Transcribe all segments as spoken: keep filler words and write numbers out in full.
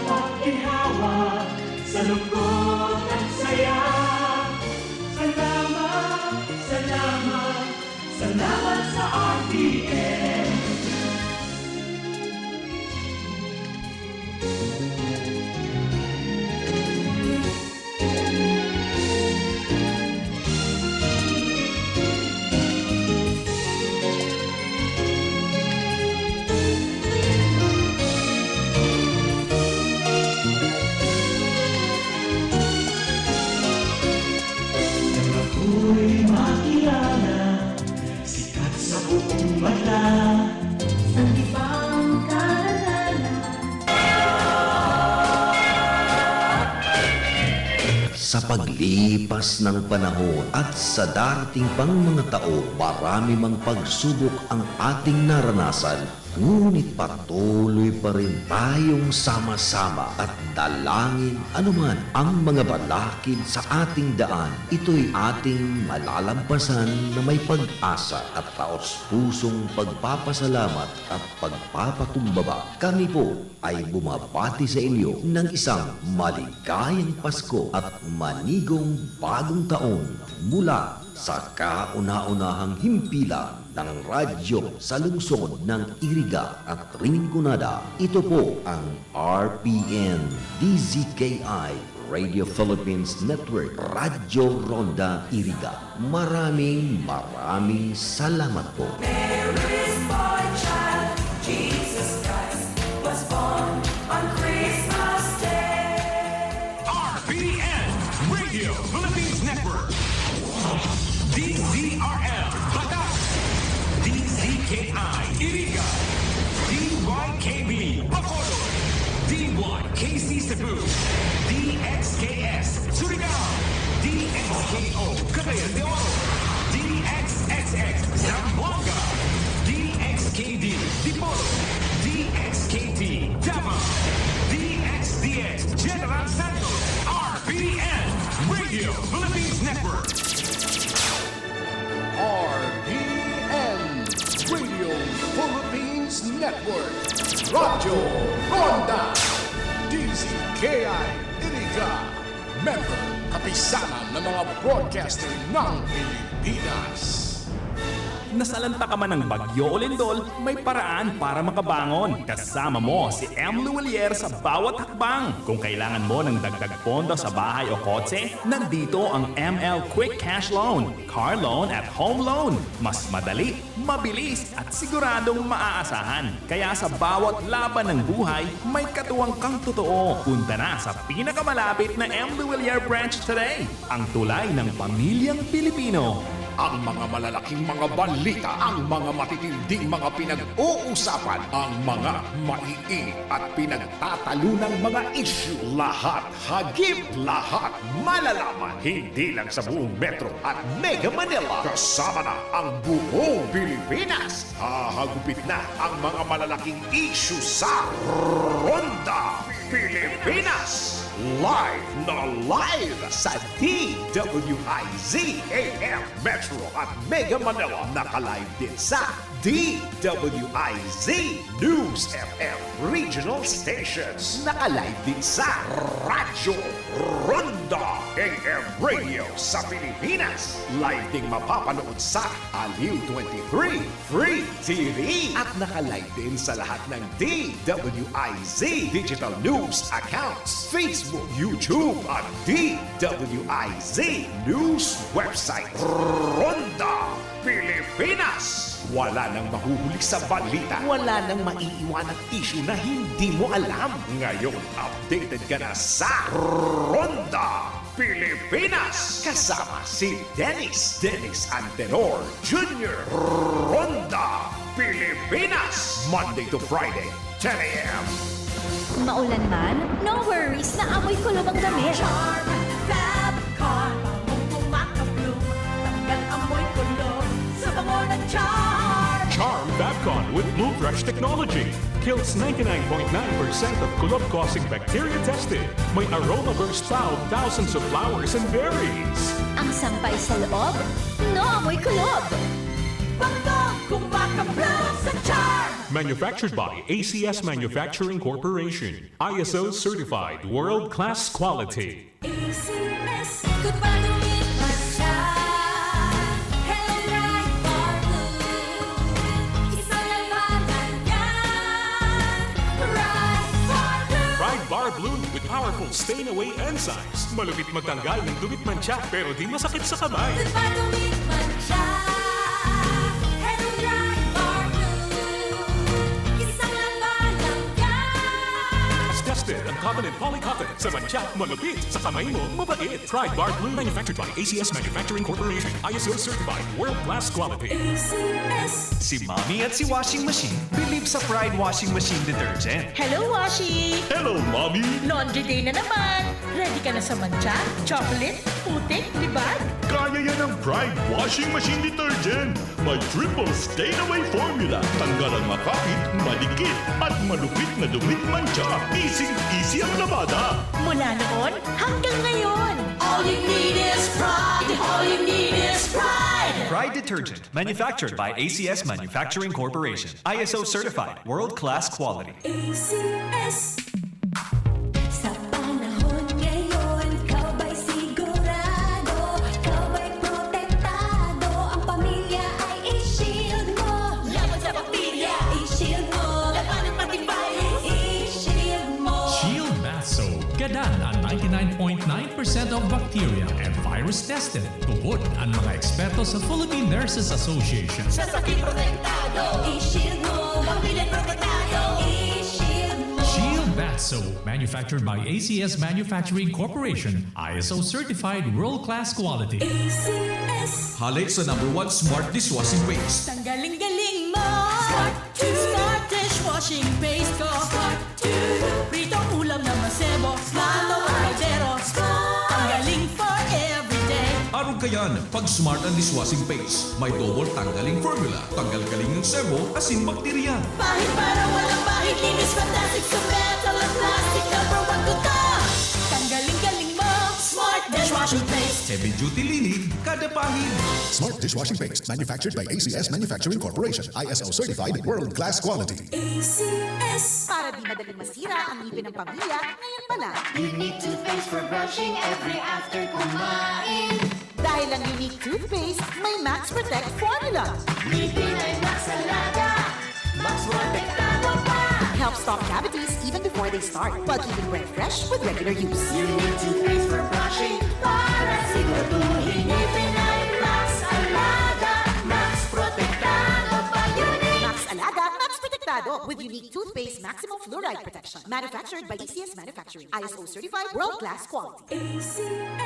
Pagginhawa sa lungkot at saya. Salamat, salamat, salamat sa R T N. Nang ako'y makilala, sikat sa buong bansa. Sa ibang karanalan. Sa paglipas ng panahon at sa darating pang mga taon, marami mang pagsubok ang ating naranasan, ngunit patuloy pa rin tayong sama-sama at dalangin anuman ang mga balakid sa ating daan. Ito'y ating malalampasan na may pag-asa at taos-pusong pagpapasalamat at pagpapakumbaba. Kami po ay bumabati sa inyo ng isang maligayang Pasko at manigong bagong taon mula sa kauna-unahang himpilan ng radyo sa lungsod ng Iriga at Rinconada. Ito po ang R P N D Z K I Radio Philippines Network, Radyo Ronda Iriga. Maraming, maraming salamat po. Mary's boy child, Jesus Christ, was born on Christmas Day. R P N Radio Philippines Network. D Z R L Batas. D Z K I Iriga. D Y K B Bacolod. D Y K C Cebu. D X K S Surigao. D X K O Cagayan de Oro. D X X X Zamboanga. D X K D Dipolog. D X K T Davao. D X D X General Santos. R P N Radio Philippines Network. R P N Radio Philippines Network. Radyo Ronda. D Z K I Iriga. Member, kapisanan ng mga broadcaster ng Pilipinas. Nasalanta ka man ng bagyo o lindol, may paraan para makabangon. Kasama mo si M. Luwilier sa bawat hakbang. Kung kailangan mo ng dagdag pondo sa bahay o kotse, nandito ang M L Quick Cash Loan, Car Loan at Home Loan. Mas madali, mabilis, at siguradong maaasahan. Kaya sa bawat laban ng buhay, may katuwang kang totoo. Punta na sa pinakamalapit na M. Luwilier branch today. Ang tulay ng pamilyang Pilipino. Ang mga malalaking mga balita, ang mga matitinding mga pinag-uusapan, ang mga maiinit at pinagtatalunang mga isyu, lahat, hagip, lahat, malalaman, hindi lang sa buong Metro at Mega Manila, kasama na ang buong Pilipinas. Hahagupit na ang mga malalaking isyu sa Ronda Pilipinas. Live na live sa D W I Z A M Metro at Mega Manila. Naka-live din sa D W I Z News F M Regional Stations. Naka-live din sa Radyo Ronda A M Radio sa Pilipinas. Live ding mapapanood sa Aliw twenty-three Free T V. At naka-live din sa lahat ng D W I Z Digital News accounts, Facebook, YouTube, at D W I Z News website. Ronda Pilipinas. Wala nang mahuhuli sa balita. Wala nang maiiwanang isyu na hindi mo alam. Ngayon, updated ka na sa Ronda Pilipinas. Kasama si Dennis, Dennis Antenor Junior. Ronda Pilipinas. Monday to Friday, ten a.m. Maulan man, no worries na amoy kulob ang damit. Charm Fab Con, bangong kumakabloom, tanggal amoy kulob sa bango ng Charm. Charm Fab Con with Bloom Fresh technology kills ninety-nine point nine percent of kulob-causing bacteria tested. May aroma burst pa of thousands of flowers and berries. Ang sampay sa loob, no amoy kulob. Bangong kumakabloom sa Charm. Manufactured by A C S Manufacturing Corporation. I S O certified world-class quality. A C S. Kung padumi't man siya, Hello Pride Bar Blue. Isa lang pangalan, Pride Bar Blue. Pride Bar Blue with powerful stain away enzymes. Malupit magtanggal ng dumi't mantsa pero di masakit sa kamay. Kung padumi't man siya, Hello Pride Bar Blue. Isa lang pangalan, Tested ang cotton and poly cotton. Sa mantsa, malupit. Sa kamay mo, mabait. Pride Bar Blue, manufactured by A C S Manufacturing Corporation. I S O certified, world-class quality. A C S. Si Mommy at si Washing Machine believe sa Pride Washing Machine Detergent. Hello, Washi! Hello, Mommy! Laundry day na naman! Ready ka na sa mantsa, chocolate, putik, libag? Kaya yan ng Pride Washing Machine Detergent! May triple stain away formula. Tanggal ang makapit, madikit, at malupit na dumi't mantsa. Easy-easy ang labada. Mula noon hanggang ngayon! All you need is pride. All you need is pride. Pride Detergent, manufactured by A C S Manufacturing Corporation. I S O certified, world-class quality. A C S. Sa panahon ngayon, ikaw ba'y sigurado? Ikaw ba'y protektado? Ang pamilya ay i-shield mo. Laban sa bakterya, i-shield mo. Labanan pati virus, i-shield mo. Shield Bath Soap. Gadan ang ninety-nine point nine percent of bacteria and virus tested. Tubod ang mga eksperto sa Philippine Nurses Association. Sa sakit protektado, i-shield mo. Pamilya protektado, i-shield mo. Shield Bath Soap, manufactured by A C S Manufacturing Corporation, I S O certified world-class quality. A C S. Halik sa number one smart dishwashing paste. Tanggaling-galing mo! Smart Smart dishwashing paste ko! Smart Pritong ulam na masebo! Smart o kaldero! Ang galing for everyday! Arog kayan, pag smart ang dishwashing paste. May double tanggaling formula. Tanggal galing ng sebo, asin bakterya. Pahid para walang bahid, linis fantastic sa metal at plastic, number one ko to! Tanggaling-galing mo! Smart dishwashing paste! Heavy duty linig, kada pahid. Smart dishwashing paste, manufactured by A C S Manufacturing Corporation, I S O certified, world-class quality. A C S. Para di madaling masira ang ngipin ng pamilya, ngayon pa lang. Unique toothpaste for brushing every after kumain. Dahil ang Unique Toothpaste may Max Protect Formula. Ngipin ay mas alaga, mas protektado pa. Helps stop cavities even before they start, while keeping breath fresh with regular use. Unique toothpaste for brushing para siguraduhin ngipin ay mas alaga, mas protektado pa. Unique! Max Alaga, Max Protektado with Unique Toothpaste Maximum Fluoride Protection. Manufactured by A C S Manufacturing. I S O certified, world-class quality. A C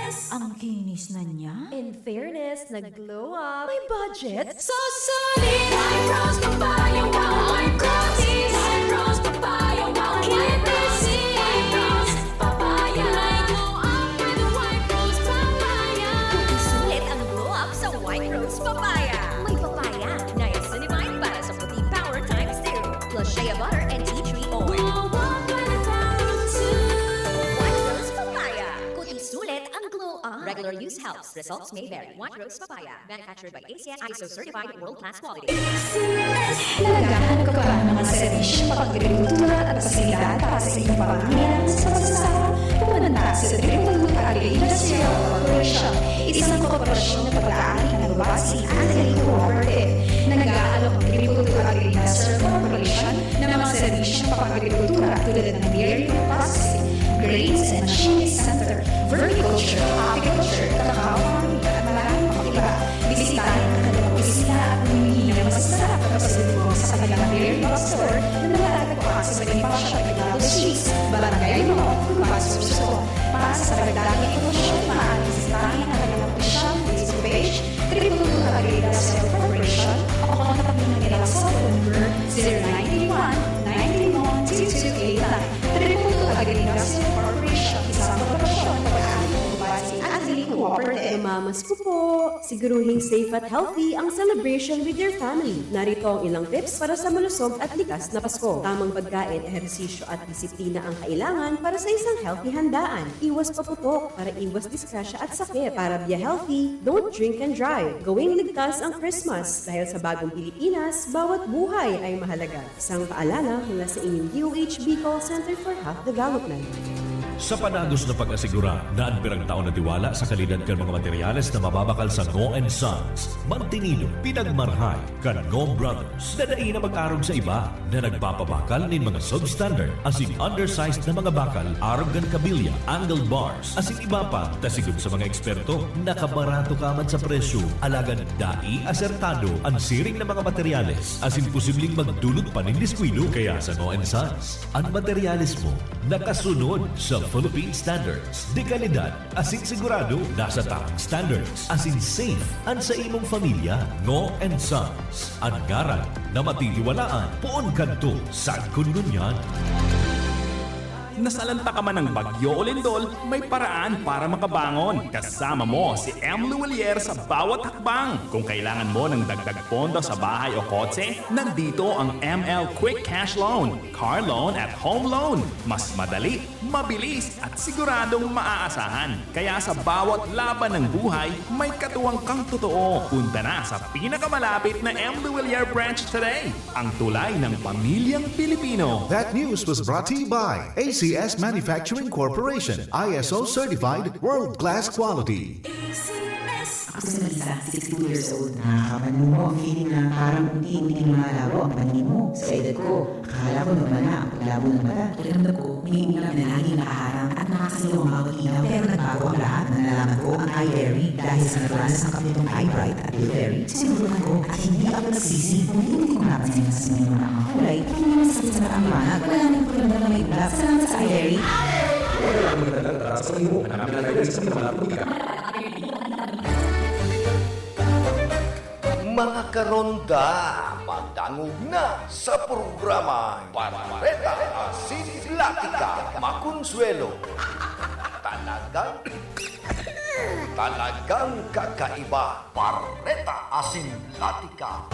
S. Ang kinis na niya. In fairness, nag-glow up. May budget? Sosoli! White Rose Papaya, wow! White Rose! White Rose Papaya, wow! White Rose! White Rose Papaya! May glow up with White Rose Papaya! Isulit ang glow up sa White Rose Papaya. May papaya, niacinamide para sa puti power times two. Plus shea butter and tea tree oil. Glow up with White Rose two! White Rose Papaya. Kuti sulit ang glow up. Regular use helps. Results may vary. White Rose Papaya. Manufactured by A C S, I S O certified, world-class quality. Naghahanap ka ba ng mga serbisyong pag-agrikultura at pasilidad para sa inyong pamilya sa pagsasaka? Pumunta sa Triple Two Agri-Industrial Corporation, isang korporasyon na pag-aari ng Babasi Anthony Cooperative. Nag-aalok ang Triple Two Agri-Industrial Corporation ng mga serbisyong pang-agrikultura tulad ng dairy processing, grains and machinery center, vermiculture, apiculture, cacao farming, at marami pang iba. Bisitahin ang kanilang opisina at mamili ng masasarap na pasalubong sa kanilang dairy store na matatagpuan sa Bonifacio Aguinaldo Street, Barangay Limao, Cubas, Sorsogon. Para sa karagdagang impormasyon, maaaring bisitahin ang kanilang opisyal na Facebook page, Triple Two Agricultural Corporation, o kontakin ang kanilang cellphone number, zero nine three one, nine three one, two two eight nine. Triple Two Agricultural Corporation, isang korporasyon ng pag-aari ng Bubati Agri Cooperative. Masko po! Siguruhing safe at healthy ang celebration with your family. Narito ang ilang tips para sa malusog at ligtas na Pasko. Tamang pagkain, ehersisyo at disiplina ang kailangan para sa isang healthy handaan. Iwas paputok para iwas disgrasya at sakit. Para be healthy, don't drink and drive. Gawing ligtas ang Christmas dahil sa bagong Pilipinas, bawat buhay ay mahalaga. Isang paalala mula sa inyong D O H Bicol Center for Health Development. Sa padagos na pag-asigura na an pirang taon na tiwala sa kalidad kan mga materyales na mababakal sa Ngo and Sons, mantinido, pinagmarhay kan Ngo Brothers na dai na mag-arog sa iba na nagpapabakal nin mga substandard asin undersized na mga bakal arog kan kabilya, angle bars, asin iba pa. Ta sigon sa mga eksperto, nakabarato ka man sa presyo, alagad dai asertado an siring na mga materyales asin posibleng magdulot pa nin diskuido. Kaya sa Ngo and Sons, an materyales mo nakasunod sa Philippine standards de kalidad asin sigurado nasa tamang standards asin safe an sa imong pamilya. Ngo and Sons, an ngaran na matitiwalaan poon kadto sagkod ngunyan. Nasalanta ka man ng bagyo o lindol, may paraan para makabangon. Kasama mo si M. Luwilier sa bawat hakbang. Kung kailangan mo ng dagdag pondo sa bahay o kotse, nandito ang M L Quick Cash Loan, Car Loan at Home Loan. Mas madali, mabilis at siguradong maaasahan. Kaya sa bawat laban ng buhay, may katuwang kang totoo. Punta na sa pinakamalapit na M. Luwilier branch today. Ang tulay ng pamilyang Pilipino. That news was brought to you by A C S Manufacturing Corporation, I S O certified, world-class quality. Ako si Melissa, sixty-two years old. Nakakapanlumo ang feeling na parang unti-unting lumalabo ang paningin mo. Sa edad ko, akala ko normal na ang paglabo ng mata. Pakiramdam ko, may ulap na laging nakaharang at nakakasayaw ang bawat ilaw. Pero nagbago ang lahat nang nalaman ko ang iBerry. Dahil sa natural na sangkap nitong iBright at Blueberry, sinubukan ko at hindi ako nagsisi. Unti-unti kong napansin na mas maliwanag ang kulay, hindi na masakit sa mata ang liwanag. Wala nang pakiramdam na may ulap. Salamat sa iBerry! Wala nang magandang oras sa iyo. Hanapin ang iBerry sa pinakamalapit na botika. Mga karonda, magdangog na sa programa Bareta Asin Platika. Makonsuelo. Talagang, talagang kakaiba. Bareta Asin Platika.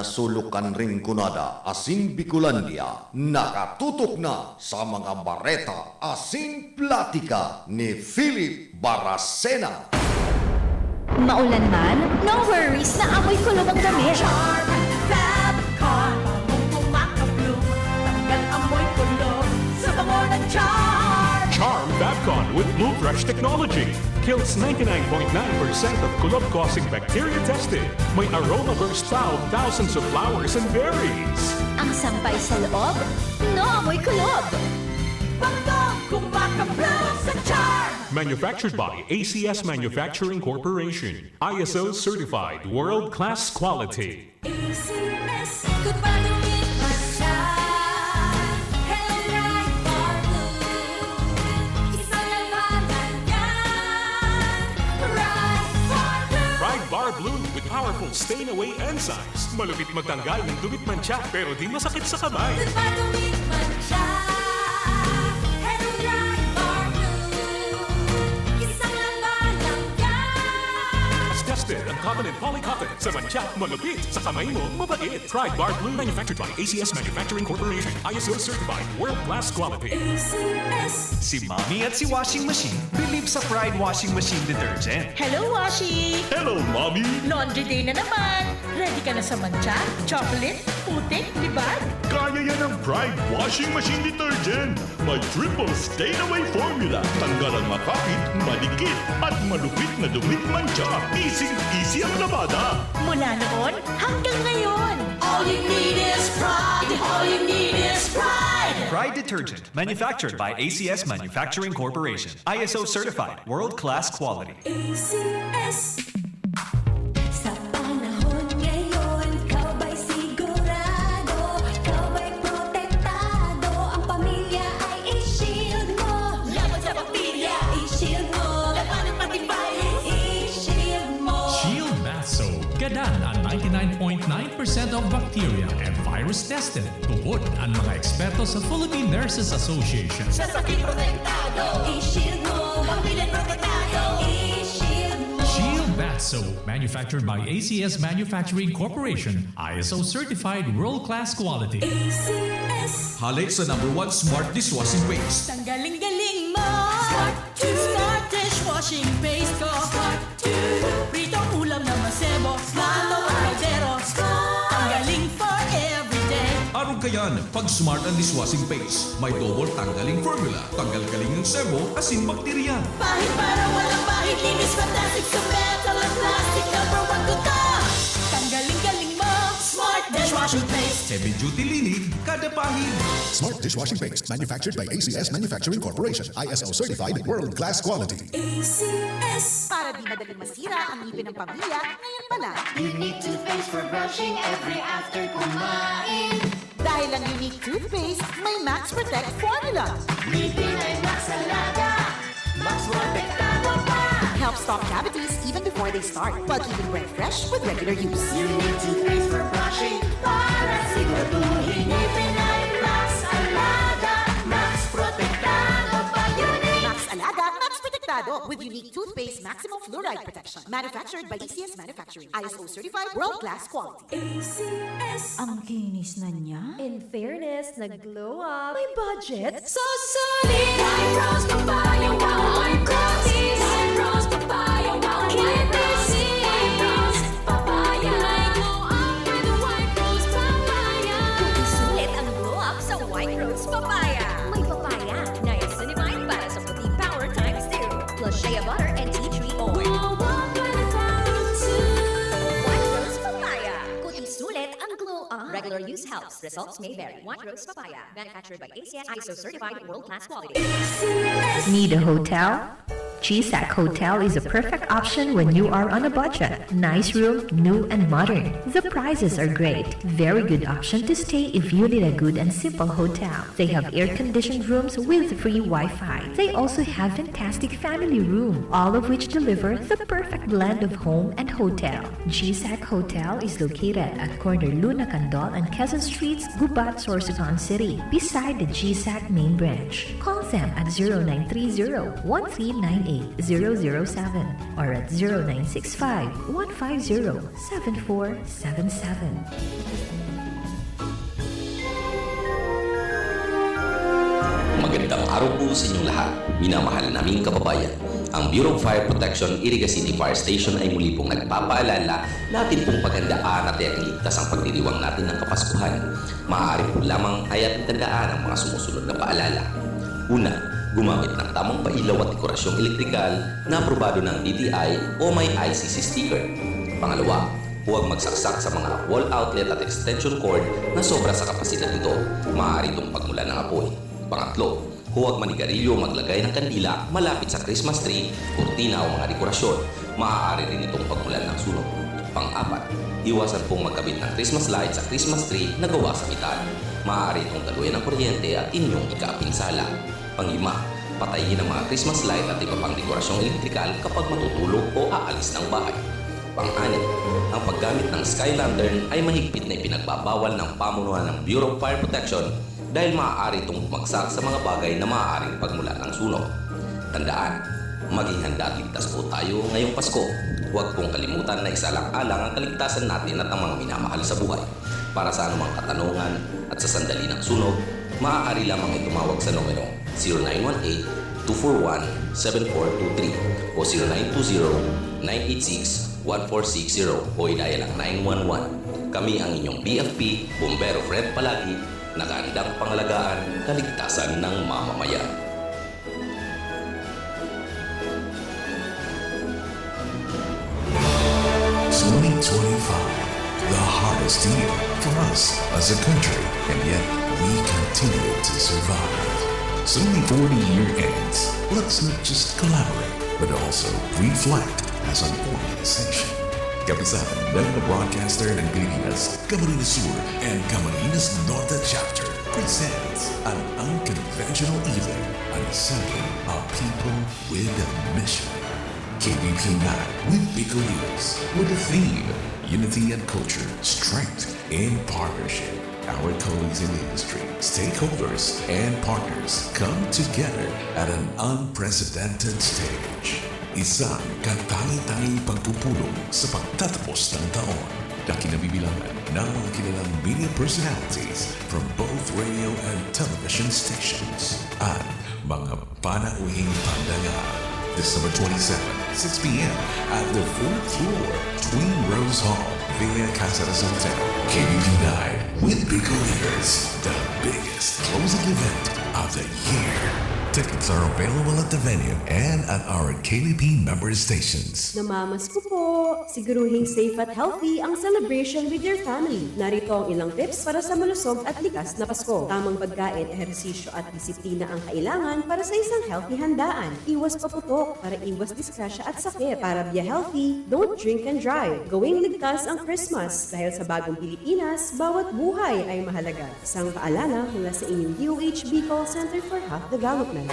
Sulok kan Rinconada asin Bicolandia, nakatutok na sa mga bareta asin platika ni Philip Baracena. Maulan man, no worries na amoy kulog ang damit. Charm Fab Con, pamong kumakabloom, tanggal amoy kulog sa bango ng Charm. Charm Babcon with Blue Fresh technology kills ninety-nine point nine percent of kulog-causing bacteria tested. May aroma burst pa of thousands of flowers and berries. Ang sampay sa loob, no amoy kulog. Bangkong kumakabloom sa Charm. Manufactured by A C S Manufacturing Corporation. I S O certified world-class quality. A C S. Goodbye to it, Masha. Hello, Pride Bar Blue. Isang labanan yan. Pride Bar Blue. Pride Bar Blue with powerful stain away enzymes. Malupit magtanggal ng dumit mantsa pero di masakit sa kamay. Goodbye to it, Masha. Hello, Pride Bar Blue. Isang labanan yan. Tested ang cotton and polycotton. Sa mantsa, malupit. Sa kamay mo, mabait. Pride Bar Blue, manufactured by A C S Manufacturing Corporation. I S O certified, world-class quality. A C S. Si Mommy at si Washing Machine believe sa Pride Washing Machine Detergent. Hello, Washi! Hello, Mommy! Laundry day na naman! Ready ka na sa mantsa, chocolate, putik, libag? Kaya yan ang Pride Washing Machine Detergent. May triple stain away formula. Tanggal ang makapit, madikit, at malupit na dumit mantsa. Easy-easy ang labada. Mula noon hanggang ngayon! All you need is pride. All you need is pride. Pride Detergent, manufactured by A C S Manufacturing Corporation. I S O certified, world-class quality. A C S. Sa panahon ngayon, ikaw ba'y sigurado? Ikaw ba'y protektado? Ang pamilya ay i-shield mo. Laban sa bakterya, i-shield mo. Labanan pati virus, i-shield mo. Shield Bath Soap. Gadan ang ninety-nine point nine percent of bacteria and virus tested. Tubod ang mga eksperto sa Philippine Nurses Association. Sa sakit protektado, i-shield mo. Pamilya protektado, i-shield mo. Shield Bath Soap, manufactured by A C S Manufacturing Corporation, I S O certified world-class quality. A C S. Hale sa number one smart dishwashing paste. Ang galing-galing mo! Smart, smart dishwashing paste ko. Smart, pritong ulam na masebo. Smart ang kaldero. Ang galing for everyday. Arog kayan, pag smart ang dishwashing paste, may double tanggaling formula, tanggal kaling ng sebo, asin bakterya. Pahid para walang bahid, linis fantastic sa metal at plastic, number one ko to. Ang galing-galing mo, smart dishwashing paste. Heavy duty linig, kada pahid. Smart dishwashing paste, manufactured by A C S Manufacturing Corporation, I S O certified, world class quality. A C S. Para di madaling masira ang ngipin ng pamilya, ngayon pa lang. Unique toothpaste for brushing every after kumain. Dahil ang Unique Toothpaste may Max Protect Formula. Ngipin ay Max Alaga, Max Protektado pa. Helps stop cavities even before they start, while keeping breath fresh with regular use. Unique toothpaste for brushing para siguraduhin ngipin ay Max Alaga, Max Protektado pa. Unique. Max Alaga, Max Protektado with Unique Toothpaste Maximum Fluoride Protection. Manufactured by A C S Manufacturing. I S O certified, world class quality. A C S. Ang kinis na niya. In fairness, nag-glow up. May budget? So solid! White Rose Papaya, wow, White Rose. White Rose Papaya, wow, White Rose. White Rose Papaya. May glow up with White Rose Papaya. Sulit ang glow up sa White Rose Papaya. May papaya, niacinamide para sa puti power times two. Plus shea butter and tea tree oil. Glow up with White Rose. White Rose Papaya. Puti sulit ang glow up. Regular use helps. Results may vary. White Rose Papaya. Manufactured by A C S, I S O certified, world class quality. Need a hotel? G SAC Hotel is a perfect option when you are on a budget. Nice room, new and modern. The prices are great. Very good option to stay if you need a good and simple hotel. They have air-conditioned rooms with free Wi-Fi. They also have fantastic family room, all of which deliver the perfect blend of home and hotel. G SAC Hotel is located at corner Luna Candol and Quezon Streets, Gubat, Sorsogon City, beside the G SAC main branch. Call them at zero nine three zero one three nine eight. zero zero seven or at zero nine six five, one five zero, seven four seven seven. Magandang araw po sa inyong lahat, minamahal naming kababayan. Ang Bureau of Fire Protection, Iriga City Fire Station ay muli pong nagpapaalala na atin pong paghandaan at iyagligtas ang pagdiriwang natin ng Kapaskuhan. Maaari po lamang ay ating tandaan ang mga sumusunod na paalala. Una, gumamit ng tamang pailaw at dekorasyong elektrikal na aprobado ng D T I o may I C C sticker. Pangalawa, huwag magsaksak sa mga wall outlet at extension cord na sobra sa kapasidad nito. Maaari itong pagmulan ng apoy. Pangatlo, huwag manigarilyo o maglagay ng kandila malapit sa Christmas tree, kurtina o mga dekorasyon. Maaari rin itong pagmulan ng sunog. Pang-apat, iwasan pong magkabit ng Christmas light sa Christmas tree na gawa sa metal. Maaari itong daluyan ng kuryente at inyong ikapinsala. Panglima, patayin ang mga Christmas light at iba pang dekorasyong elektrikal kapag matutulog o aalis ng bahay. Pang-anim, ang paggamit ng sky lantern ay mahigpit na ipinagbabawal ng pamunuan ng Bureau of Fire Protection dahil maaari itong bumagsak sa mga bagay na maaaring pagmulan ng sunog. Tandaan, maging handa at ligtas po tayo ngayong Pasko. Huwag pong kalimutan na isalang-alang ang kaligtasan natin at ang mga minamahal sa buhay. Para sa anumang katanungan at sa sandali ng sunog, maaari lamang itong tumawag sa numero zero nine one eight, two four one, seven four two three o zero nine two zero, nine eight six, one four six zero o i-dial ang nine one one. Kami ang inyong B F P, Bombero Fred palagi, nakahandang pangalagaan kaligtasan ng mamamayan. Twenty twenty-five, the hardest year for us as a country, and yet we continue to survive. It's only forty year ends. Let's not just collaborate, but also reflect as an organization. Kapisahan ng mga broadcaster ng Pilipinas, Camarines Sur and Camarines Norte Chapter presents an unconventional event, an assembly of people with a mission. K B P Night with Bicol News, with the theme Unity and Culture, Strength in Partnership. Our colleagues in the industry, stakeholders, and partners come together at an unprecedented stage. Isang katangi-tanging pagpupulong sa pagtatapos ng taon na kinabibilangan ng mga kilalang media personalities from both radio and television stations at mga panauhing pandangal. December twenty-seven, six p.m. at the fourth floor, Twin Rose Hall, Villa Caceres Hotel. K B P Night with Bicol Leaders, the biggest closing event of the year. Tickets are available at the venue and at our K B P member stations. Namamasko po! Siguruhing safe at healthy ang celebration with your family. Narito ang ilang tips para sa malusog at ligtas na Pasko. Tamang pagkain, ehersisyo at disiplina ang kailangan para sa isang healthy handaan. Iwas paputok para iwas disgrasya at sakit. Para be healthy, don't drink and drive. Gawing ligtas ang Christmas dahil sa bagong Pilipinas, bawat buhay ay mahalaga. Isang paalala mula sa inyong D O H Bicol Center for Health Development.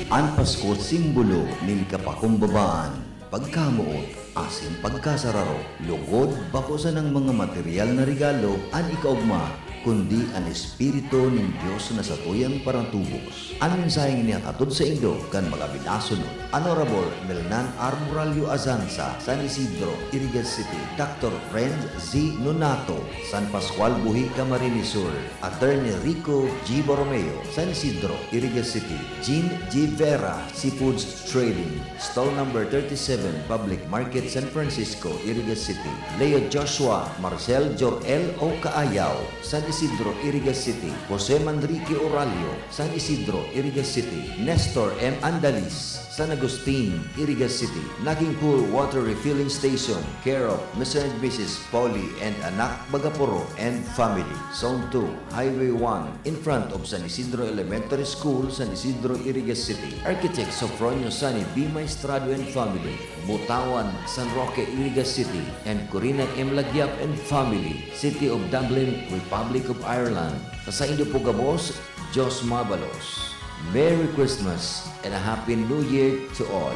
An Pasko simbolo nin kapakumbabaan, pagkamoot, asin pagkasararo. Lugod, bako sanang mga materyal na regalo an ikaogma, kundi an Espiritu nin Dios na satuyang paratubos. An mensaheng ini hatod saindo kan mag-abinasunod, Honorable Melnan R. Morallo Azanza, San Isidro, Iriga City, Doctor Renz Z. Nonato, San Pascual Buhi, Camarines Sur, Attorney Rico G. Borromeo, San Isidro, Iriga City, Jean G. Vera, Seafoods Trading, Stall Number thirty-seven, Public Market, San Francisco, Iriga City, Leo Joshua, Marcel Jor-el O. Kaayaw, San Isidro, Iriga City, Jose Manrique Oralio, San Isidro, Iriga City, Nestor M. Andalis, San Agustin, Iriga City, Naking Pool Water Refilling Station, care of Mister and Missus Polly and Anak Bagaporo and family, Zone two, Highway one, in front of San Isidro Elementary School, San Isidro, Iriga City. Architect Sofronio Sani B. Maestrado and family, Butawan, San Roque, Iriga City, and Corina M. Lagyap and family, City of Dublin, Republic of Ireland. Sa saindo po gabos, Diyos mabalos. Merry Christmas and a Happy New Year to all!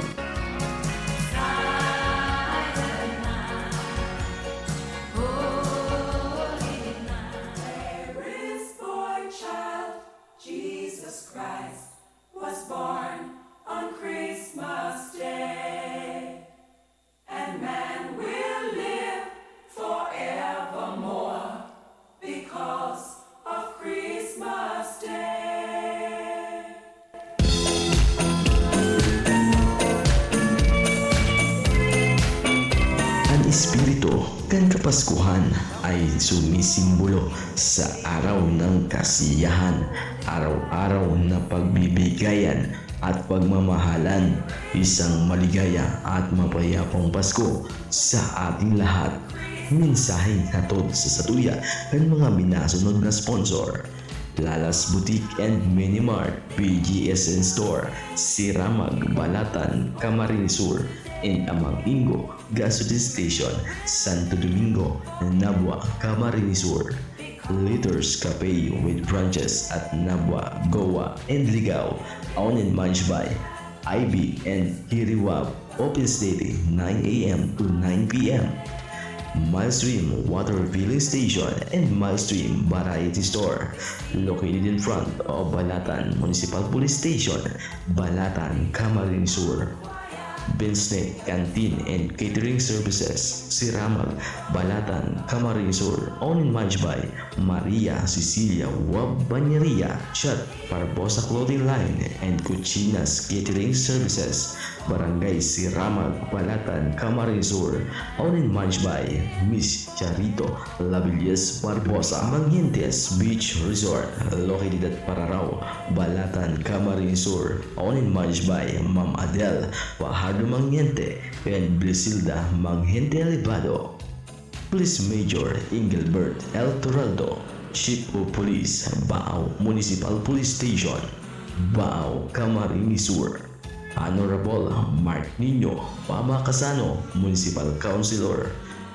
Espiritu kan Kapaskuhan ay sumisimbolo sa araw ng kasiyahan, araw-araw na pagbibigayan at pagmamahalan. Isang maligaya at mapayapang Pasko sa ating lahat. Mensaheng hatod sa satuya kan mga minasunod na sponsor: Lala's Boutique and Mini Mart, P G S N Store, Siramag, Balatan, Camarines Sur, and Amang Ingo Gasoline Station, Santo Domingo, Nabua, Camarines Sur. Leaders Cafe with branches at Nabua, Goa, and Ligao, owned and managed by I B and Kiriwab, opens daily nine a m to nine p m. Milestream Water Filling Station and Milestream Variety Store, located in front of Balatan Municipal Police Station, Balatan, Camarines Sur. Binsnet Canteen and Catering Services, Siramag, Balatan, Camarines Sur, owned and managed by Maria Cecilia Wab Bañeria, Chat Barbosa Clothing Line and Cuchinas Catering Services, Barangay Siramag, Balatan, Camarines Sur, owned and managed by Miss Charito Labillas Barbosa. Mangientes Beach Resort, located at Pararao, Balatan, Camarines Sur, owned and managed by Ma'am Adel Fajardo Mangiente and Brisilda Mangiente Alibado. Police Major Engelbert L Toraldo, Chief of Police, Baao Municipal Police Station, Baao, Camarines Sur. Honorable Mark Nino Baba Casano, Municipal Councilor,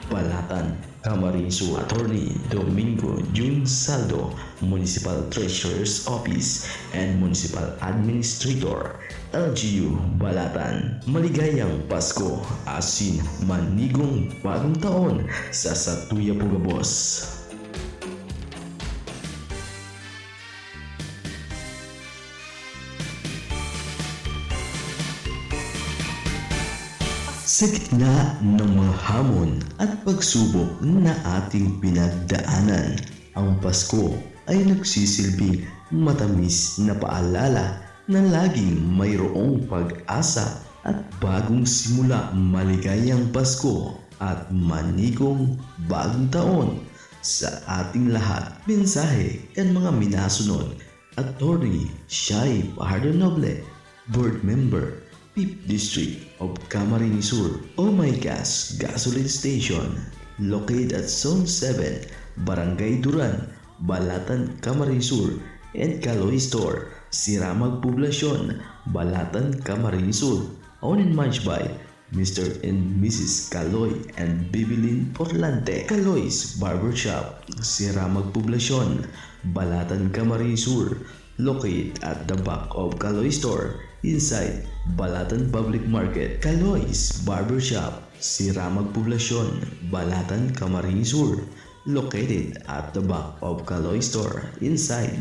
Balatan, Camarines Sur. Attorney Domingo Jun Saldo, Municipal Treasurer's Office and Municipal Administrator, L G U, Balatan. Maligayang Pasko, asin manigong bagong taon sa satuya po gabos. Sa gitna ng mga hamon at pagsubok na ating pinagdaanan, ang Pasko ay nagsisilbing matamis na paalala na laging mayroong pag-asa at bagong simula. Maligayang Pasko at manigong bagong taon sa ating lahat. Mensahe kan mga minasunod: Attorney Shai Fajardo Noble, Board Member, Fifth District of Camarines Sur. Oh My Gas Gasoline Station, located at Zone seven, Barangay Duran, Balatan, Camarines Sur, and Kaloy Store, Siramag Poblacion, Balatan, Camarines Sur. Owned and managed by Mister and Missus Kaloy and Bibilin Porlante. Kaloy's Barbershop, Siramag Poblacion, Balatan, Camarines Sur, located at the back of Kaloy Store, inside Balatan Public Market. Kaloy's Barbershop, Siramag Poblacion, Balatan, Camarines Sur, located at the back of Kaloy Store, inside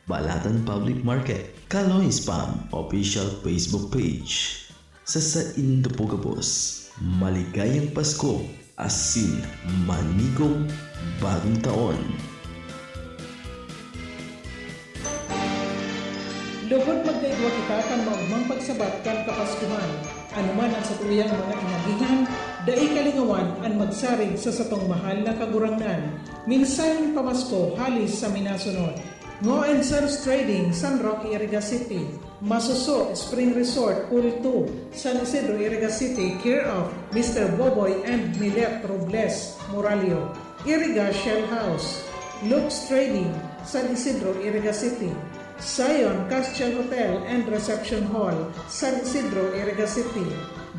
Balatan Public Market. Kaloy's Pam Official Facebook Page. Sa saindo po gabos, maligayang Pasko, asin manigong bagong taon. Lugod magkaigwa kita kan maogmang pagsabat kan Kapaskuhan. Anoman ang satuyang mga inagihan, dai kalingawan an magsarig sa satong mahal na Kagurangnan. Mensaheng pamasko hali sa minasunod. Ngo and Sons Trading, San Roque, Iriga City. Masuso Spring Resort, Pool two, San Isidro, Iriga City, care of Mister Boboy and Milet Robles Moralio. Iriga Shell House, Lux Trading, San Isidro, Iriga City. Zion Castle Hotel and Reception Hall, San Isidro, Iriga City.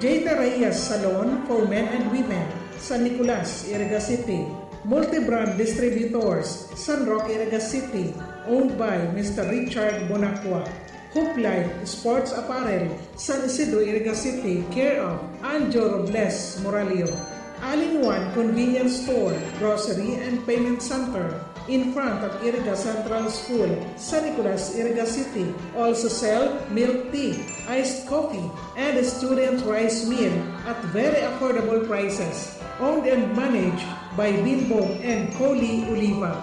J T Reyes Salon for Men and Women, San Nicolas, Iriga City. Multibrand Distributors, San Roque, Iriga City, owned by Mister Richard Bonacqua. Hope Life Sports Apparel, San Isidro, Iriga City, care of Anjo Robles Moralio. All-in-One Convenience Store, Grocery and Payment Center, in front of Iriga Central School, San Nicolas, Iriga City. Also sell milk tea, iced coffee, and student rice meal at very affordable prices. Owned and managed by Bimbong and Coley Oliva.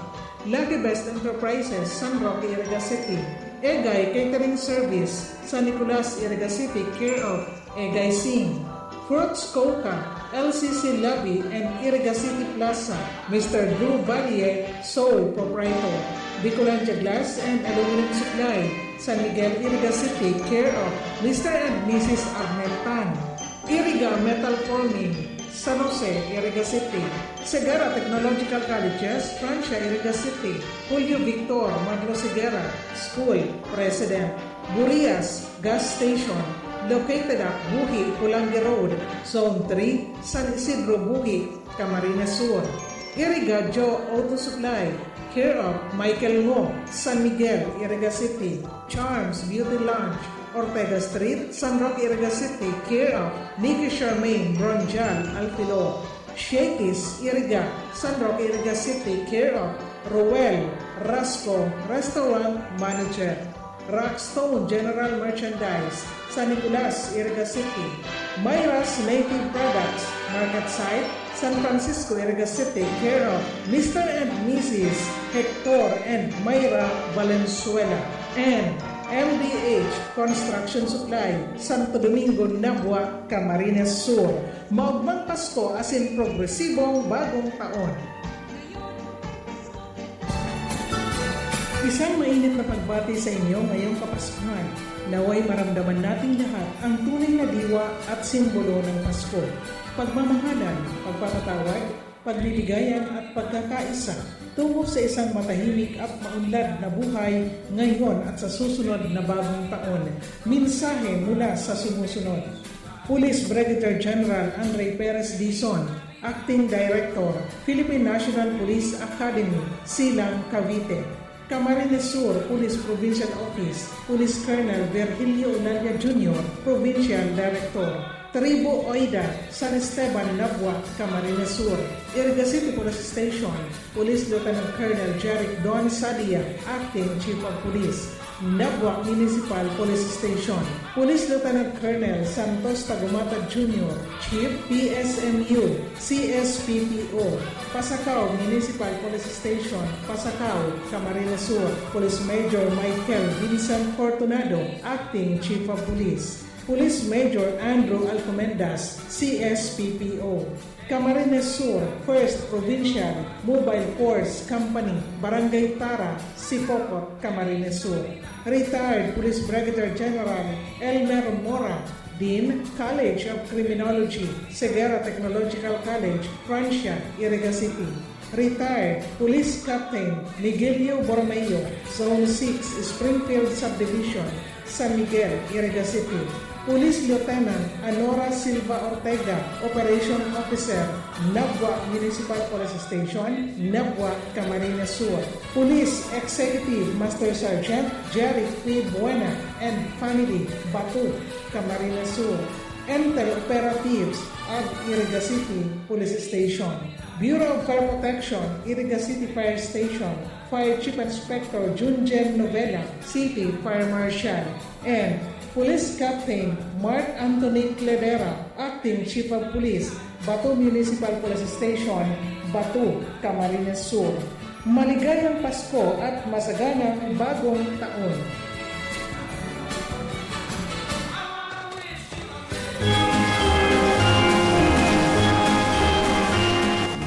Lucky Best Enterprises, San Roque, Iriga City. Egay Catering Service, San Nicolas, Iriga City, care of Egay Singh. Fruits Coca, L C C Lobby and Iriga City Plaza, Mister Drew Valle, sole proprietor. Bicolandia Glass and Aluminum Supply, San Miguel, Iriga City, care of Mister and Missus Arnel Tan. Iriga Metal Forming, San Jose, Iriga City. Segarra Technological Colleges, Francia, Iriga City. Julio Victor Maglo Segarra, School President. Burias Gas Station, located at Buhi, Pulangi Road, Zone three, San Isidro, Buhi, Camarines Sur. Iriga Joe Auto Supply, care of Michael Ngo, San Miguel, Iriga City. Charms Beauty Lounge, Ortega Street, San Roque, Iriga City, care of Nikki Charmaine Bronjal Alfilo. Shakey's Iriga, San Roque, Iriga City, care of Roel Rasco, Restaurant Manager. Rockstone General Merchandise, San Nicolas, Iriga City. Myra's Native Products, Market Site, San Francisco, Iriga City, care of Mister and Missus Hector and Myra Valenzuela. And M D H Construction Supply, Santo Domingo, Nabua, Camarines Sur. Maogmang Pasko asin progresibong Bagong Taon. Isang mainit na pagbati sa inyo ngayong Kapaskuhan. Naway maramdaman nating lahat ang tunay na diwa at simbolo ng Pasko. Pagmamahalan, pagpapatawad, pagbibigayan at pagkakaisa tungo sa isang matahimik at maunlad na buhay ngayon at sa susunod na bagong taon. Mensahe mula sa sumusunod. Police Brigadier General Andre Perez Dizon, Acting Director, Philippine National Police Academy, Silang, Cavite. Camarines Sur Police Provincial Office, Police Colonel Virgilio Olalia Junior, Provincial Director. Tribu Oida, San Esteban, Nabua, Camarines Sur. Iriga City Police Station, Police Lieutenant Colonel Jeric Don Sadia, Acting Chief of Police. Nabua Municipal Police Station, Police Lieutenant Colonel Santos Tagumata Junior, Chief P S M U, C S P P O. Pasacao Municipal Police Station, Pasacao, Camarines Sur, Police Major Michael Vincent Fortunado, Acting Chief of Police. Police Major Andrew Alcomendas, C S P P O. Camarines Sur, First Provincial Mobile Force Company, Barangay Tara, Sipocot, Camarines Sur. Retired Police Brigadier General Elmer Mora, Dean, College of Criminology, Segarra Technological College, Francia, Iriga City. Retired Police Captain Miguelio Borromeo, Zone six, Springfield Subdivision, San Miguel, Iriga City. Police Lieutenant Anora Silva Ortega, Operation Officer, Nabua Municipal Police Station, Nabua, Camarines Sur. Police Executive Master Sergeant Jeric P. Buena and family, Batu, Camarines Sur. Intel Operatives of Iriga City Police Station. Bureau of Fire Protection, Iriga City Fire Station, Fire Chief Inspector Junjen Novela, City Fire Marshal, and Police Captain Mark Anthony Cledera, Acting Chief of Police, Batu Municipal Police Station, Batu, Camarines Sur. Maligayang Pasko at masaganang Bagong Taon!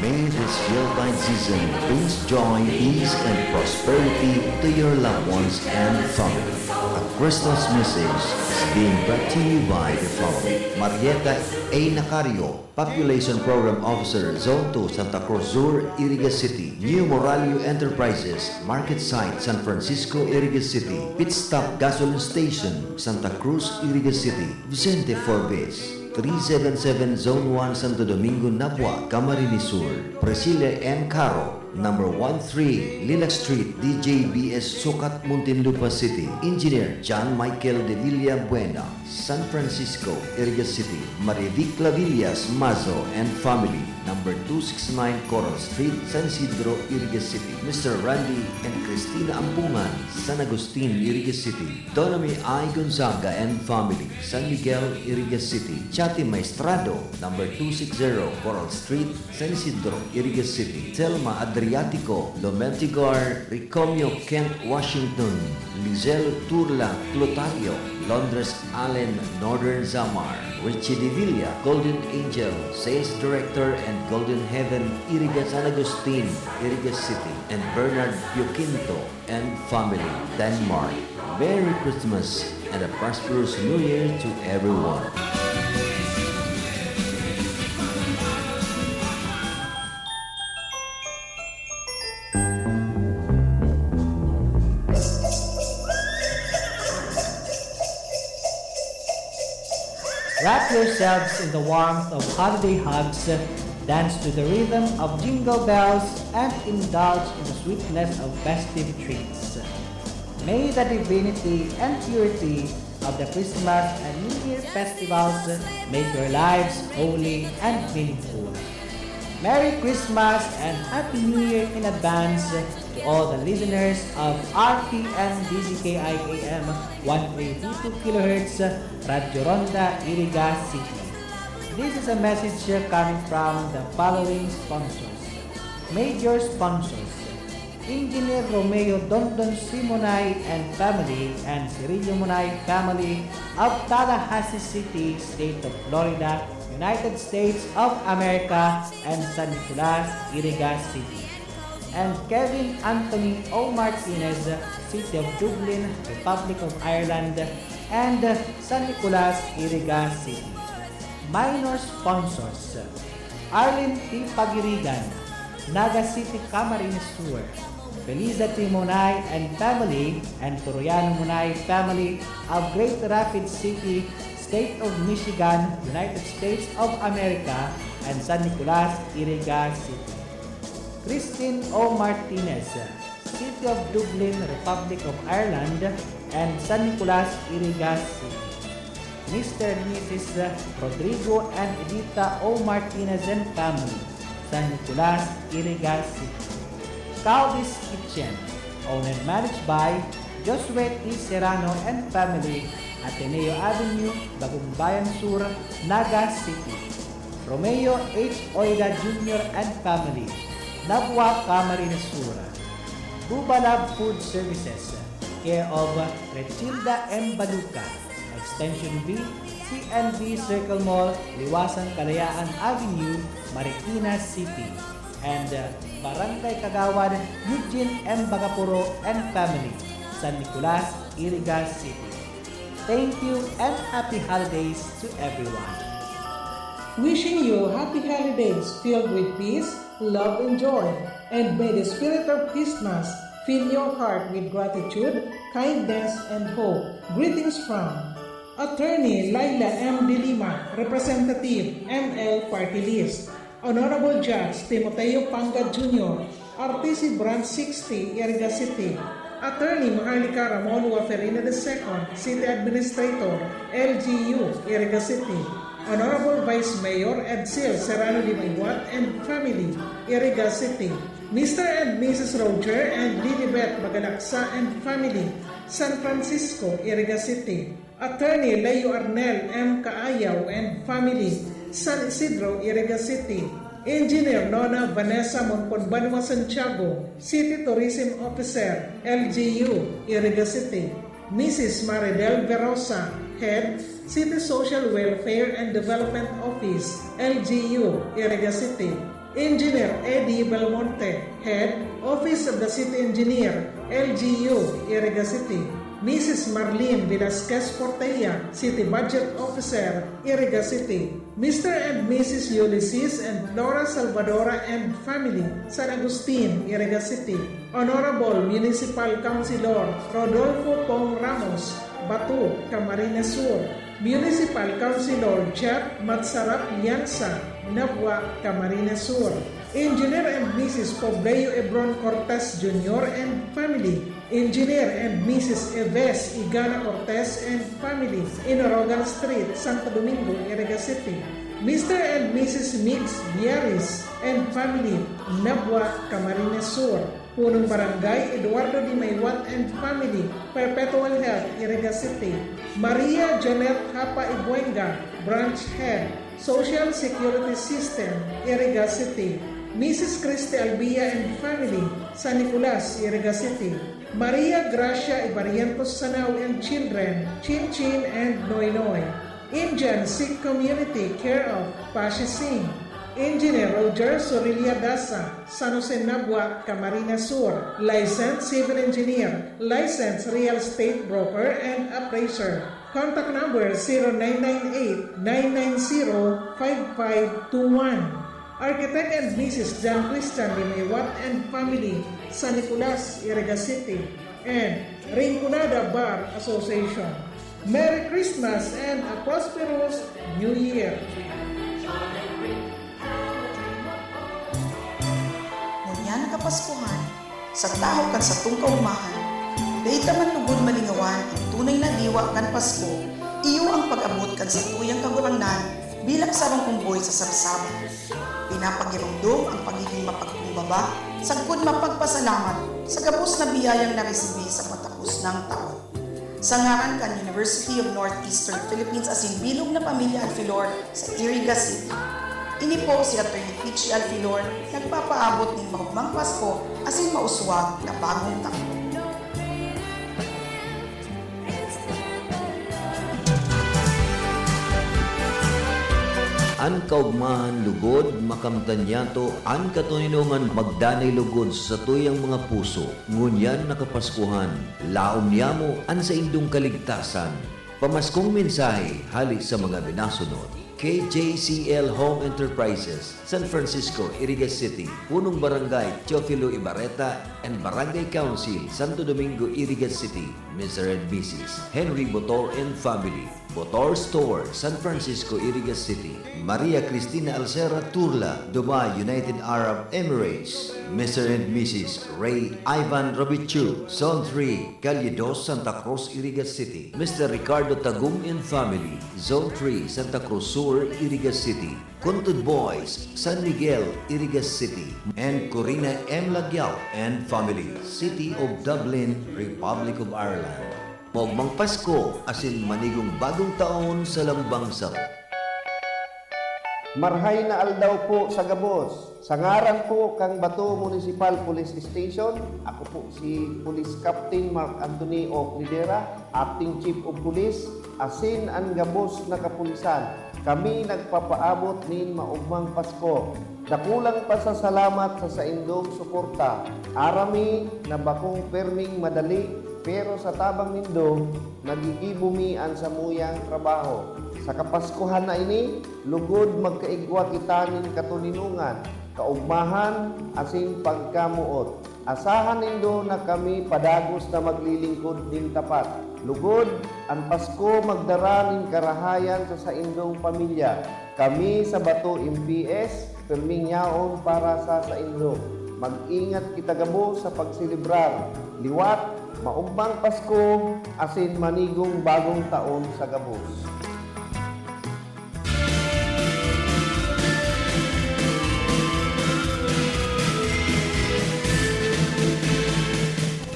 May this Yuletide season brings joy, peace, and prosperity to your loved ones and family. A Christmas message is being brought to you by the following: Marieta A. Nacario, Population Program Officer, Zone two, Santa Cruz Sur, Iriga City. New Moralio Enterprises, Market Site, San Francisco, Iriga City. Pit Stop Gasoline Station, Santa Cruz, Iriga City. Vicente Forbes, three seven seven Zone one, Santo Domingo, Nabua, Camarines Sur. Priscilla M. Caro, number one three, Lilac Street, D J B S, Sucat, Muntinlupa City. Engineer John Michael de Villabuena, San Francisco, Iriga City. Marivic Clavillas Mazo and family, number two six nine Coral Street, San Isidro, Iriga City. Mister Randy and Christina Ampungan, San Agustin, Iriga City. Donami I. Gonzaga and family, San Miguel, Iriga City. Chati Maestrado, number two six zero Coral Street, San Isidro, Iriga City. Thelma Adriatico, Lomentigar, Ricomio, Kent, Washington. Lizelle Turla Clotario, Londres Allen, Northern Samar, Richie Devilla, Golden Angel, Sales Director and Golden Heaven, Iriga San Agustin, Iriga City, and Bernard Pioquinto and family, Denmark. Merry Christmas and a prosperous New Year to everyone. Wrap yourselves in the warmth of holiday hugs, dance to the rhythm of jingle bells, and indulge in the sweetness of festive treats. May the divinity and purity of the Christmas and New Year festivals make your lives holy and meaningful. Merry Christmas and Happy New Year in advance to all the listeners of R P M D Z K I A M one three two two kilohertz, Radyo Ronda, Iriga City. This is a message coming from the following sponsors. Major sponsors: Engineer Romeo Dondon Simonay and family and Cirillo Monay family of Tallahassee City, State of Florida, United States of America, and San Nicolas, Iriga City. And Kevin Anthony O Martinez, City of Dublin, Republic of Ireland, and San Nicolas, Iriga City. Minor sponsors: Arlene P. Pagirigan, Naga City, Camarines Sur; Felisa T. Monay and family and Toriano Monay family of Great Rapids City, State of Michigan, United States of America, and San Nicolas, Iriga City. Christine O. Martinez, City of Dublin, Republic of Ireland, and San Nicolas, Iriga City. Mister and Missus Rodrigo and Edita O. Martinez and family, San Nicolas, Iriga City. Caldi's Kitchen, owned and managed by Josue T. Serrano and family, Ateneo Avenue, Bagumbayan Sur, Naga City. Romeo H. Oida Junior and family, Nabua, Camarines Sur. Bubalab Food Services, care of Retilda M. Baluca, Extension B, C N B Circle Mall, Liwasan Kalayaan Avenue, Marikina City. And, uh, Barangay Kagawad, Eugene M. Bagapuro and family, San Nicolas, Iriga City. Thank you and happy holidays to everyone. Wishing you happy holidays filled with peace, love, and joy. And may the spirit of Christmas fill your heart with gratitude, kindness, and hope. Greetings from Attorney Laila M. De Lima, Representative, M L Party List. Honorable Judge Timoteo Pangad Junior, R T C Branch sixty, Iriga City. Attorney Maharlika Ramon Waferina the second, City Administrator, L G U, Iriga City. Honorable Vice Mayor Edsel Serrano de Maywat and family, Iriga City. Mister and Missus Roger and Lilibet Bagalaksa and family, San Francisco, Iriga City. Attorney Leo Arnel M. Kaayaw and family, San Isidro, Iriga City. Engineer Nona Vanessa Monconbanua Santiago, City Tourism Officer, L G U, Iriga City. Missus Maridel Verosa, Head, City Social Welfare and Development Office, L G U, Iriga City. Engineer Eddie Belmonte, Head, Office of the City Engineer, L G U, Iriga City. Missus Marlene Velasquez Portella, City Budget Officer, Iriga City. Mister and Missus Ulysses and Flora Salvadora and family, San Agustin, Iriga City. Honorable Municipal Councilor Rodolfo Pong Ramos, Batu, Camarines Sur. Municipal Councilor Jeff Matsarap Llansa, Nabua, Camarines Sur. Engineer and Missus Pobleo Ebron Cortez Junior and family. Engineer and Missus Eves Igana Cortez and family, Inorogan Street, Santo Domingo, Iriga City. Mister and Missus Mix Viaris and family, Nabua, Camarines Sur. Punong Barangay, Eduardo D. Maywat and family, Perpetual Health, Iriga City. Maria Janet Hapa Ibuenga, Branch Head, Social Security System, Iriga City. Missus Christy Albia and family, San Nicolas, Iriga City. Maria Gracia Ibarientos Sanao and children, Chin Chin and Noy Noy. Indian Sikh Community care of Pashi Singh. Engineer Roger Sorilia Dasa, San Jose Nabua, Camarines Sur. Licensed civil engineer, licensed real estate broker and appraiser. Contact number zero nine nine eight, nine nine zero, five five two one. Architect and Missus John Christian Limewat and family, San Nicolas, Iriga City, and Rinconada Bar Association. Merry Christmas and a prosperous New Year! Ngunyan na Kapaskuhan, sa tahaw kan satong kaogmahan, dai ta man lugod malingawan an tunay na diwa kan Pasko, iyo an pag-abot kan satuyang Kagurangnan bilang sarong omboy sa sabsaban. Pinapagiromdom ang pagigin mapagkumbaba sagkod mapagpasalamat sa gabos na biyayang naresibi sa patapos nang taon. Sa ngaran kan University of Northeastern Philippines asin bilog na pamilya Alfilor sa Iriga City, ini po si Attorney Peachy Alfilor nagpapaabot nin maogmang Pasko asin mauswag na bagong taon. An kaogmahan lugod, makamtan niyato an katoninongan magdanay lugod sa satuyang mga puso. Ngunyan na Kapaskuhan, laom niyamo an saindong kaligtasan. Pamaskong mensahe hale sa mga minasunod. K J C L Home Enterprises, San Francisco, Iriga City, Punong Barangay Teofilo Ibarreta and Barangay Council, Santo Domingo, Iriga City, Mister and Missus Henry Botor and family, Botor Store, San Francisco, Iriga City, Maria Cristina Alcera Turla, Dubai, United Arab Emirates, Mister and Missus Ray Ivan Robichu, Zone three, Calle dos, Santa Cruz, Iriga City, Mister Ricardo Tagum and family, Zone three, Santa Cruz Sur, Iriga City, Kuntod Boys, San Miguel, Iriga City, and Corina M Lagyao and family, City of Dublin, Republic of Ireland. Maogmang Pasko asin manigong bagong taon sa lambang saro. Marhay na aldaw po sa gabos. Sa ngaran po kan Bato Municipal Police Station, ako po si Police Captain Mark Anthony Oclidera, Acting Chief of Police, asin an gabos na kapulisan. Kami nagpapaabot nin maogmang Pasko. Dakulang pasasalamat sa saindong suporta. Aram mi na bakong perming madali, pero sa tabang nindo, magigibo mi an samuyang trabaho. Sa Kapaskuhan na ini, lugod magkaigwa kita nin katoninongan, kaogmahan, asin pagkamoot. Asahan nindo na kami padagos na maglilingkod nin tapat. Lugod, an Pasko magdara nin karahayan sa saindong pamilya. Kami sa Bato M P S, pirming yaon para sa saindo. Mag-ingat kita gabos sa pagselebrar. Liwat, maogmang Pasko, asin manigong bagong taon sa gabos.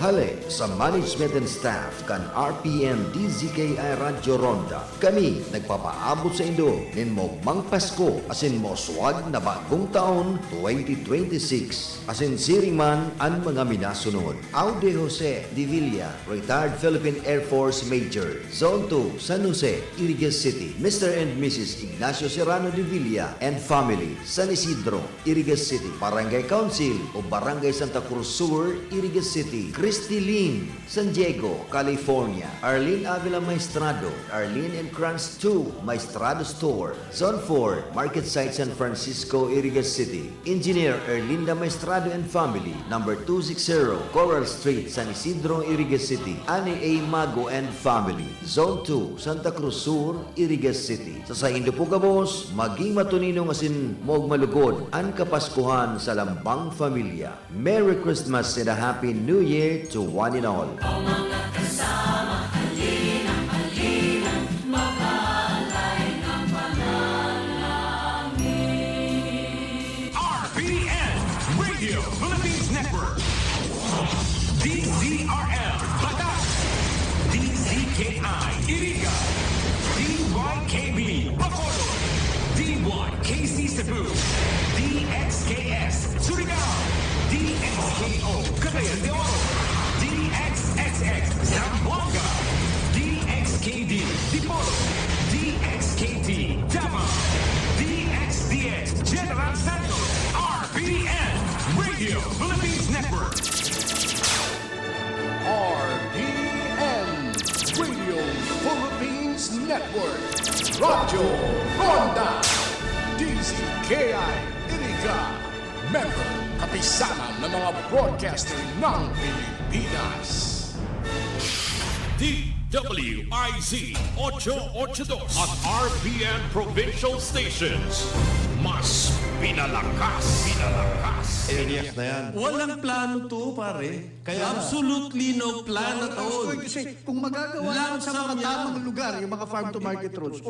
Hale sa management and staff kan R P N D Z K I Radyo Ronda, kami nagpapaabot saindo nin maogmang Pasko asin mauswag na bagong taon twenty twenty-six. Asin siring man an mga minasunod. Aude Jose de Villa, retired Philippine Air Force Major, Zone two, San Jose, Iriga City. Mister and Missus Ignacio Serrano de Villa and family, San Isidro, Iriga City. Barangay Council o Barangay Santa Cruz Sur, Iriga City. Christy Lynn, San Diego, California. Arlene Avila Maestrado, Arlene and Kranz two, Maestrado Store, Zone four, Market Site, San Francisco, Iriga City. Engineer Erlinda Maestrado and family, number two six zero, Coral Street, San Isidro, Iriga City. Annie A Mago and family, Zone two, Santa Cruz Sur, Iriga City. Sa saindo po gabos, maging matoninong asin maogma lugod an Kapaskuhan sa lambang pamilya. Merry Christmas and a Happy New Year to one and all. Ang mga kasama, halina, halina, makalay ng panalangin. R P N Radio Philippines Network. D Z R L Bataan. D Z K I Iriga. D Y K B Bacolod. D Y K C Cebu, D X K S Surigao, D X K O Cagayan de Oro, D X Philippines Network. R P N, Radio Philippines Network. Radyo Ronda. D Z K I Iriga. Member, kapisanan ng mga broadcaster ng Pilipinas. D W I Z ocho ocho dos at R P N Provincial Stations. Mas pinalakas, pinalakas. Areas na yan. Walang plano to, pare. Kaya absolutely no plan at all. Kasi kung magagawa Lang lang sa sa matamang mayaman. Lugar, yung mga farm to market roads,